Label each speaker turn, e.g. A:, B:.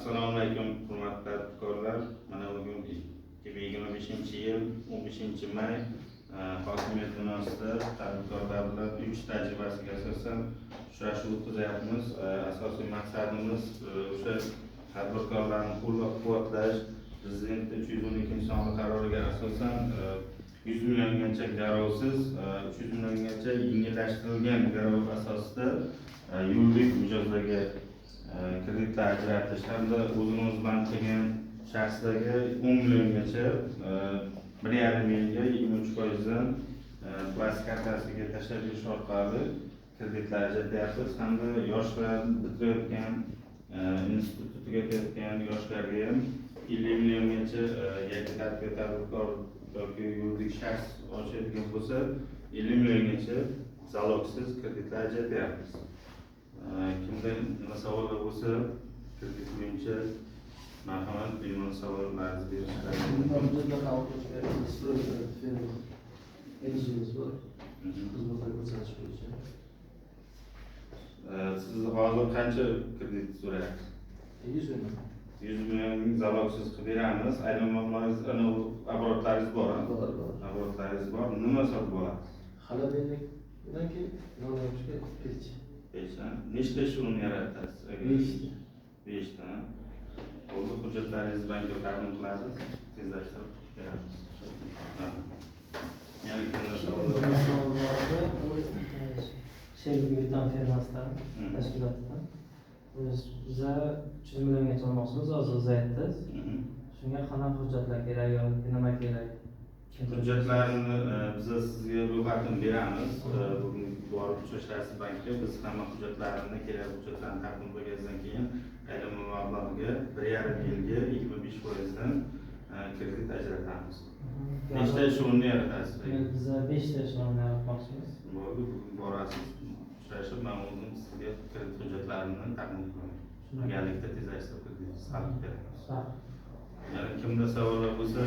A: Assalomu alaykum, hurmatli tadbirkorlar. Mana bugun 2025-yil 15-may hokimiyat binosida tadbirkorlar bilan uy tajribasiga asosan uchrashuv o'tkazyapmiz. Asosiy maqsadimiz o'sha tadbirkorlarni qo'llab-quvvatlash. Prezidentning 312-sonli qaroriga asosan 100 milliongacha garovsiz, 300 milliongacha yengillashtirilgan garov asosida yuridik mijozlarga kreditlar ajratish hamda o'zini o'zi band qilgan shaxslarga 10 milliongacha 1,5 yilga 23 foizdan plastik kartasiga tashlab berish orqali kreditlar ajratyapmiz hamda yoshlar, bitirayotgan, institutni tugatayotgan yoshlarga ham 50 milliongacha yakka tadbirkor yoki yuridik shaxs ochayotgan bo'lsa, 50 milliongacha zalogsiz kreditlar ajratyapmiz. Kimda nima savollar bo'lsa, kredit bo'yicha, marhamat, bemalol savollaringizni berishlaringiz mumkin.
B: Bizda firma NGO'miz bor. Xizmatlar ko'rsatish bo'yicha.
A: Siz hozir qancha kredit so'rayapsiz?
B: 100 million.
A: 100 million zalogsiz qilib beramiz. Aylanma mablag'ingiz, anavi оборот laringiz bor, a?
B: Bor, bor.
A: Оборот laringiz bor. Nima sotib olasiz?
B: Холодильник bilan keyin non pech.
A: Beshta. Nechta ish o'rni yaratasiz?
B: Beshta.
A: Beshta. Bo'ldi, hujjatlaringizni bankka taqdim qilasiz, tezlashtirib beramiz. Ha. Yana kimda savollar bor?
C: Sherbi Vitan firmasidan, tashkilotidan. Biza 300 milliongacha olmoqchimiz, hozir o'zi aytdingiz. Shunga qanaqa hujjatlar kerak yoki nima kerak?
A: Hujjatlarni biza sizga ro'yxatini beramiz. Bugun borib uchrashasiz bankka. Biz hamma hujjatlarini, kerak hujjatlarni taqdim qilgandan keyin aylanma mablag'ga 1,5 yilga 25 foizdan kredit ajratamiz. Nechta ish o'rnini yaratasiz?
C: Biza beshta ish o'rnini yaratmoqchimiz.
A: Bo'ldi, bugun borasiz, uchrashib, man o'zim sizga kredit hujjatlarini taqdim qilaman. Birgalikda tezlashtirib kredit qilib beramiz.
C: Rahmat.
A: Yana kimda savollar bo'lsa.